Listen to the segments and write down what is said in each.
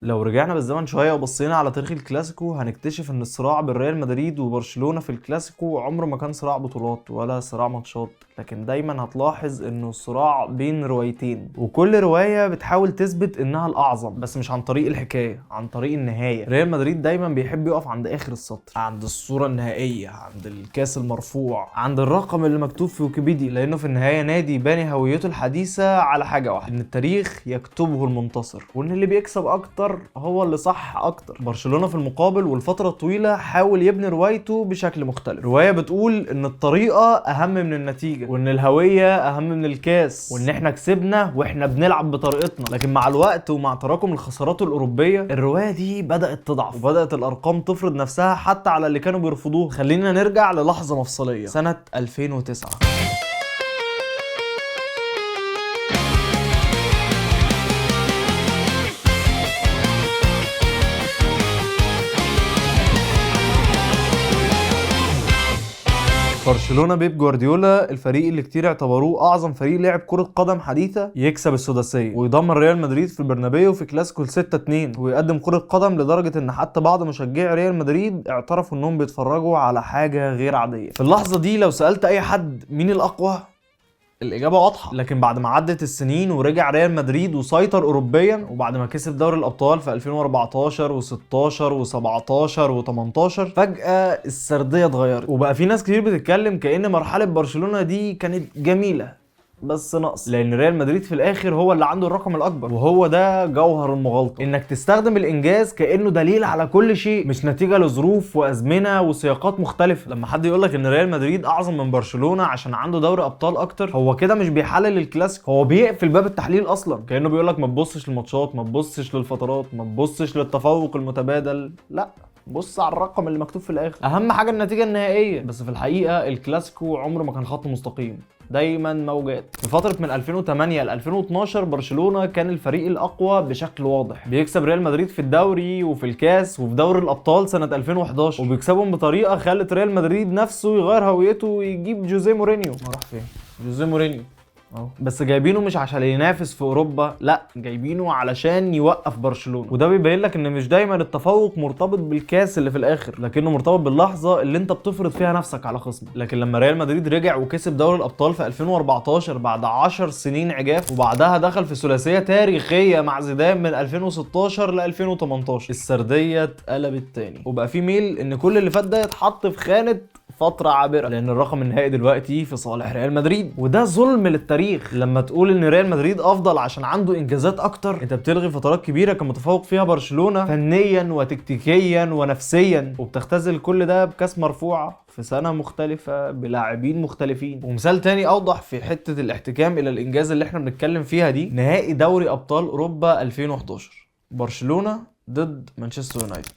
لو رجعنا بالزمن شوية وبصينا على تاريخ الكلاسيكو هنكتشف ان الصراع بين ريال مدريد وبرشلونة في الكلاسيكو عمره ما كان صراع بطولات ولا صراع ماتشات، لكن دايما هتلاحظ انه الصراع بين روايتين، وكل رواية بتحاول تثبت انها الاعظم، بس مش عن طريق الحكاية، عن طريق النهاية. ريال مدريد دايما بيحب يقف عند اخر السطر، عند الصورة النهائية، عند الكاس المرفوع، عند الرقم اللي مكتوب في ويكيبيديا، لانه في النهاية نادي باني هويته الحديثة على حاجة واحدة، ان التاريخ يكتبه المنتصر، وان اللي بيكسب اكتر هو اللي صح اكتر. برشلونة في المقابل والفترة الطويلة حاول يبني روايته بشكل مختلف، رواية بتقول ان الطريقة اهم من النتيجة، وان الهوية اهم من الكاس، وان احنا كسبنا واحنا بنلعب بطريقتنا. لكن مع الوقت ومع تراكم الخسارات الأوروبية الرواية دي بدأت تضعف، وبدأت الأرقام تفرض نفسها حتى على اللي كانوا بيرفضوه. خلينا نرجع للحظة مفصلية، سنة 2009. برشلونة بيب جوارديولا، الفريق اللي كتير اعتبروه اعظم فريق لعب كرة قدم حديثة، يكسب السداسية ويدمر ريال مدريد في البرنابيو في كلاسيكو 6-2، ويقدم كرة قدم لدرجة ان حتى بعض مشجعي ريال مدريد اعترفوا انهم بيتفرجوا على حاجة غير عادية. في اللحظة دي لو سألت اي حد مين الاقوى، الإجابة واضحة. لكن بعد ما عدت السنين ورجع ريال مدريد وسيطر أوروبيا، وبعد ما كسب دوري الأبطال في 2014 و16 و17 و18، فجأة السردية اتغيرت، وبقى في ناس كتير بتتكلم كأن مرحلة برشلونة دي كانت جميلة بس نقص، لان ريال مدريد في الاخر هو اللي عنده الرقم الاكبر. وهو ده جوهر المغالطة، انك تستخدم الانجاز كانه دليل على كل شيء، مش نتيجة لظروف وازمنة وسياقات مختلفة. لما حد يقول لك ان ريال مدريد اعظم من برشلونة عشان عنده دوري ابطال اكتر، هو كده مش بيحلل الكلاسيكو، هو بيقفل باب التحليل اصلا، كانه بيقول لك ما تبصش للماتشات، ما تبصش للفترات، ما تبصش للتفوق المتبادل، لا بص على الرقم اللي مكتوب في الاخر، اهم حاجة النتيجة النهائية. بس في الحقيقة الكلاسيكو عمره ما كان خط مستقيم، دايما موجات. في فترة من 2008 ل 2012 برشلونة كان الفريق الاقوى بشكل واضح، بيكسب ريال مدريد في الدوري وفي الكاس وفي دوري الابطال سنة 2011، وبيكسبهم بطريقة خلت ريال مدريد نفسه يغير هويته ويجيب جوزيه مورينيو. ما راح فين جوزيه مورينيو؟ بس جايبينه مش عشان ينافس في اوروبا، لا جايبينه علشان يوقف برشلونة. وده بيبين لك ان مش دايما التفوق مرتبط بالكاس اللي في الاخر، لكنه مرتبط باللحظة اللي انت بتفرض فيها نفسك على خصمك. لكن لما ريال مدريد رجع وكسب دوري الابطال في 2014 بعد 10 سنين عجاف، وبعدها دخل في ثلاثية تاريخية مع زيدان من 2016 ل 2018، السردية اتقلبت تاني، وبقى في ميل ان كل اللي فات ده يتحط في خانه فترة عابرة، لأن الرقم النهائي دلوقتي في صالح ريال مدريد. وده ظلم للتاريخ. لما تقول إن ريال مدريد أفضل عشان عنده إنجازات أكتر، أنت بتلغي فترات كبيرة كان متفوق فيها برشلونة فنيا وتكتيكيا ونفسيا، وبتختزل كل ده بكاس مرفوعة في سنة مختلفة بلاعبين مختلفين. ومثال تاني أوضح في حتة الاحتكام إلى الإنجاز اللي احنا بنتكلم فيها دي، نهائي دوري أبطال أوروبا 2011، برشلونة ضد مانشستر يونايتد.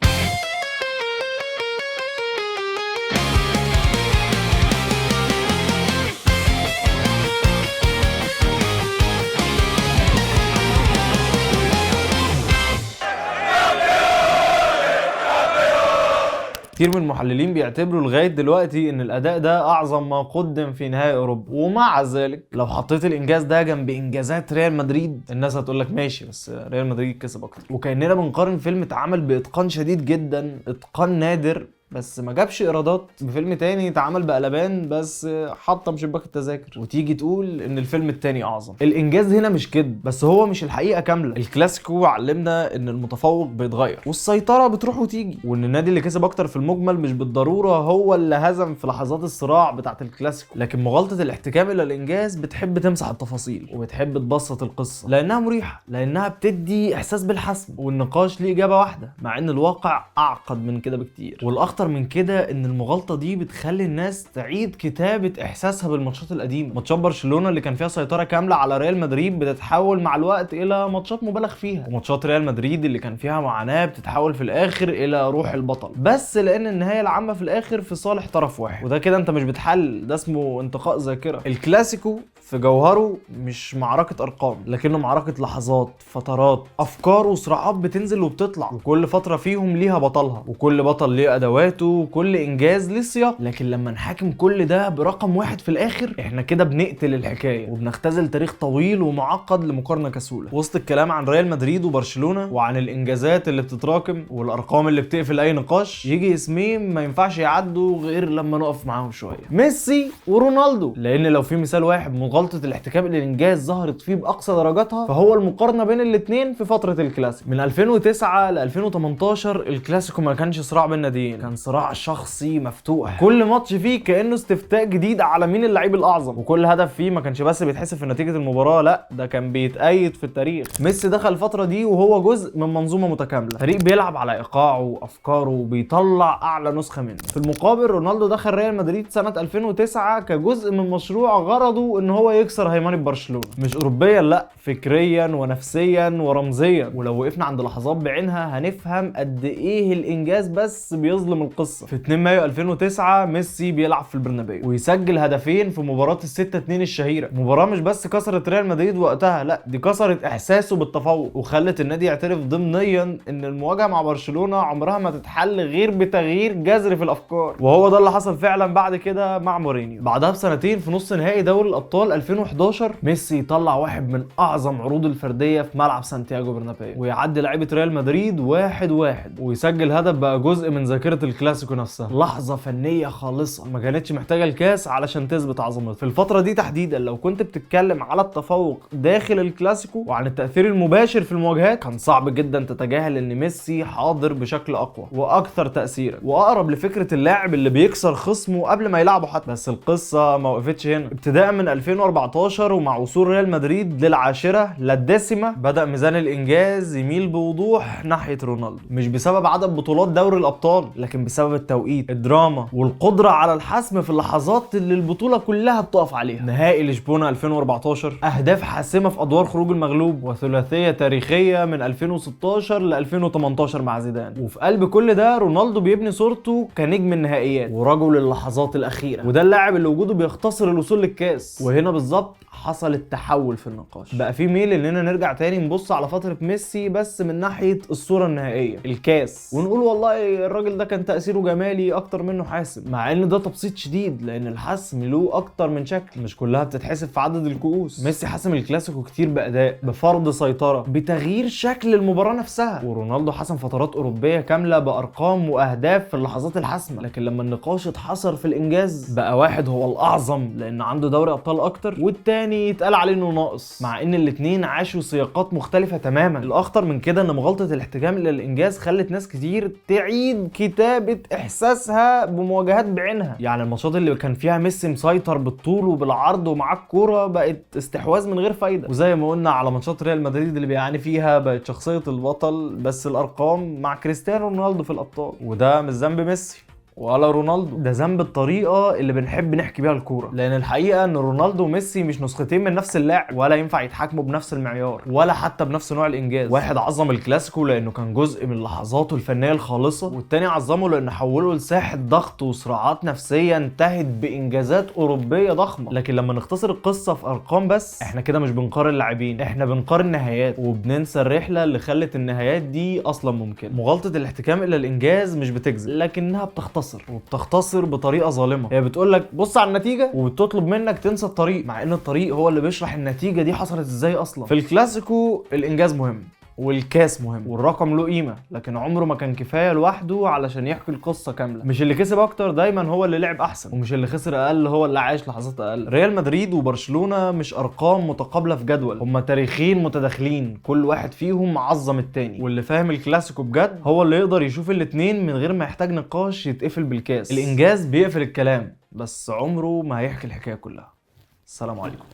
كتير من المحللين بيعتبروا لغاية دلوقتي ان الاداء ده اعظم ما قدم في نهائي اوروبا، ومع ذلك لو حطيت الانجاز ده جنب انجازات ريال مدريد الناس هتقول لك ماشي، بس ريال مدريد كسب اكتر. وكاننا بنقارن فيلم اتعمل باتقان شديد جدا، اتقان نادر، بس ما جابش ايرادات، بفيلم تاني اتعمل بقلبان بس حطم شباك التذاكر، وتيجي تقول ان الفيلم التاني اعظم. الانجاز هنا مش كده، بس هو مش الحقيقة كاملة. الكلاسيكو علمنا ان المتفوق بيتغير والسيطرة بتروح وتيجي، وان النادي اللي كسب اكتر في المجمل مش بالضرورة هو اللي هزم في لحظات الصراع بتاعه الكلاسيكو. لكن مغالطة الاحتكام الى الانجاز بتحب تمسح التفاصيل وبتحب تبسط القصة، لانها مريحه، لانها بتدي احساس بالحسم، والنقاش ليه اجابه واحدة، مع ان الواقع اعقد من كده بكتير. والاخطر من كده ان المغالطة دي بتخلي الناس تعيد كتابه احساسها بالماتشات القديمة. ماتشات برشلونة اللي كان فيها سيطرة كاملة على ريال مدريد بتتحول مع الوقت الى ماتشات مبالغ فيها، وماتشات ريال مدريد اللي كان فيها معاناة بتتحول في الاخر الى روح البطل، بس لان النهاية العامة في الاخر في صالح طرف واحد. وده كده انت مش بتحلل، ده اسمه انتقاء ذاكره. الكلاسيكو في جوهره مش معركة ارقام، لكنه معركة لحظات، فترات، افكار وصراعات بتنزل وبتطلع، وكل فترة فيهم ليها بطلها، وكل بطل ليه ادواته ادواته، وكل انجاز ليه سياق. لكن لما نحاكم كل ده برقم واحد في الاخر، احنا كده بنقتل الحكاية وبنختزل تاريخ طويل ومعقد لمقارنة كسوله. وسط الكلام عن ريال مدريد وبرشلونة وعن الانجازات اللي بتتراكم والارقام اللي بتقفل اي نقاش، يجي اسمين ما ينفعش يعدوا غير لما نقف معاهم شوية، ميسي ورونالدو. لان لو في مثال واحد مغالطة الاحتكام للانجاز ظهرت فيه باقصى درجاتها، فهو المقارنة بين الاثنين في فترة الكلاسيكو. من 2009 ل 2018 الكلاسيكو ما كانش صراع بين ناديين، كان صراع شخصي مفتوح. كل ماتش فيه كانه استفتاء جديد على مين اللعيب الاعظم، وكل هدف فيه ما كانش بس بيتحسب في نتيجة المباراة، لا ده كان بيتقيد في التاريخ. ميسي دخل الفترة دي وهو جزء من منظومة متكاملة، فريق بيلعب على ايقاعه وافكاره وبيطلع اعلى نسخه منه. في المقابل رونالدو دخل ريال مدريد سنة 2009 كجزء من مشروع غرضه ان هو يكسر هيمنة برشلونة، مش اوروبيا لا، فكريا ونفسيا ورمزيا. ولو وقفنا عند لحظات بعينها هنفهم قد ايه الانجاز بس بيظلم القصة. في 2 مايو 2009 ميسي بيلعب في البرنابيو ويسجل هدفين في مباراة ال6-2 الشهيرة. مباراة مش بس كسرت ريال مدريد وقتها، لا دي كسرت احساسه بالتفوق وخلت النادي يعترف ضمنيا ان المواجهة مع برشلونة عمرها ما تتحل غير بتغيير جذري في الافكار، وهو ده اللي حصل فعلا بعد كده مع مورينيو. بعدها بسنتين في نص نهائي دوري الابطال 2011 ميسي يطلع واحد من اعظم عروضه الفردية في ملعب سانتياغو برنابيو ويعدي لعيبة ريال مدريد 1-1 ويسجل هدف بقى جزء من ذاكره الكلاسيكو نفسها. لحظة فنية خالصة ما كانتش محتاجه الكاس علشان تثبت عظمتها. في الفترة دي تحديدا لو كنت بتتكلم على التفوق داخل الكلاسيكو وعن التاثير المباشر في المواجهات، كان صعب جدا تتجاهل ان ميسي حاضر بشكل اقوى واكثر تاثيرا واقرب لفكرة اللاعب اللي بيكسر خصمه قبل ما يلعبه حتى. بس القصة ما وقفتش هنا. ابتداء من 2014 ومع وصول ريال مدريد للعاشره La Décima، بدا ميزان الانجاز يميل بوضوح ناحية رونالدو، مش بسبب عدد بطولات دوري الابطال، لكن بسبب التوقيت، الدراما، والقدرة على الحسم في اللحظات اللي البطولة كلها بتقف عليها. نهائي لشبونه 2014، اهداف حاسمة في ادوار خروج المغلوب، وثلاثيه تاريخية من 2016 ل 2018 مع زيدان. وفي قلب كل ده رونالدو بيبني صورته كنجم النهائيات ورجل اللحظات الاخيرة، وده اللاعب اللي وجوده بيختصر الوصول للكاس. وهنا بالظبط حصل التحول في النقاش، بقى في ميل اننا نرجع تاني نبص على فترة ميسي بس من ناحية الصورة النهائية، الكاس، ونقول والله الراجل ده كان تاثيره جمالي اكتر منه حاسم، مع ان ده تبسيط شديد لان الحسم له اكتر من شكل، مش كلها بتتحسب في عدد الكؤوس. ميسي حسم الكلاسيكو كتير باداء، بفرض سيطرة، بتغيير شكل المباراة نفسها، ورونالدو حسم فترات اوروبية كاملة بارقام واهداف في اللحظات الحاسمة. لكن لما النقاش اتحصر في الانجاز، بقى واحد هو الاعظم لان عنده دوري ابطال اكتر، والتاني يتقال عليه انه ناقص، مع ان الاثنين عاشوا سياقات مختلفة تماما. الاخطر من كده ان مغالطة الاحتكام للانجاز خلت ناس كتير تعيد كتابه احساسها بمواجهات بعينها. يعني الماتشات اللي كان فيها ميسي مسيطر بالطول وبالعرض ومعاه الكورة بقت استحواذ من غير فايده، وزي ما قلنا على ماتشات ريال مدريد اللي بيعاني فيها بقت شخصية البطل، بس الارقام مع كريستيانو رونالدو في الابطال. وده مش ذنب ميسي ولا رونالدو، ده ذنب الطريقة اللي بنحب نحكي بيها الكورة، لان الحقيقة ان رونالدو وميسي مش نسختين من نفس اللاعب، ولا ينفع يتحاكموا بنفس المعيار ولا حتى بنفس نوع الانجاز. واحد عظم الكلاسيكو لانه كان جزء من لحظاته الفنية الخالصة، والتاني عظمه لانه حوله لساحه ضغط وصراعات نفسية انتهت بانجازات اوروبية ضخمة. لكن لما نختصر القصة في ارقام بس، احنا كده مش بنقارن لاعبين، احنا بنقارن نهايات، وبننسى الرحلة اللي خلت النهايات دي اصلا ممكنة. مغالطة الاحتكام الى الانجاز مش بتكذب، لكنها بتختصر، وبتختصر بطريقة ظالمه. هي بتقول لك بص على النتيجة وبتطلب منك تنسى الطريق، مع ان الطريق هو اللي بيشرح النتيجة دي حصلت ازاي اصلا. في الكلاسيكو الانجاز مهم والكاس مهم والرقم له قيمة، لكن عمره ما كان كفاية لوحده علشان يحكي القصة كاملة. مش اللي كسب اكتر دايما هو اللي لعب احسن، ومش اللي خسر اقل هو اللي عاش لحظات اقل. ريال مدريد وبرشلونة مش ارقام متقابله في جدول، هما تاريخين متداخلين، كل واحد فيهم عظم التاني، واللي فاهم الكلاسيكو بجد هو اللي يقدر يشوف الاتنين من غير ما يحتاج نقاش يتقفل بالكاس. الانجاز بيقفل الكلام، بس عمره ما هيحكي الحكاية كلها. السلام عليكم.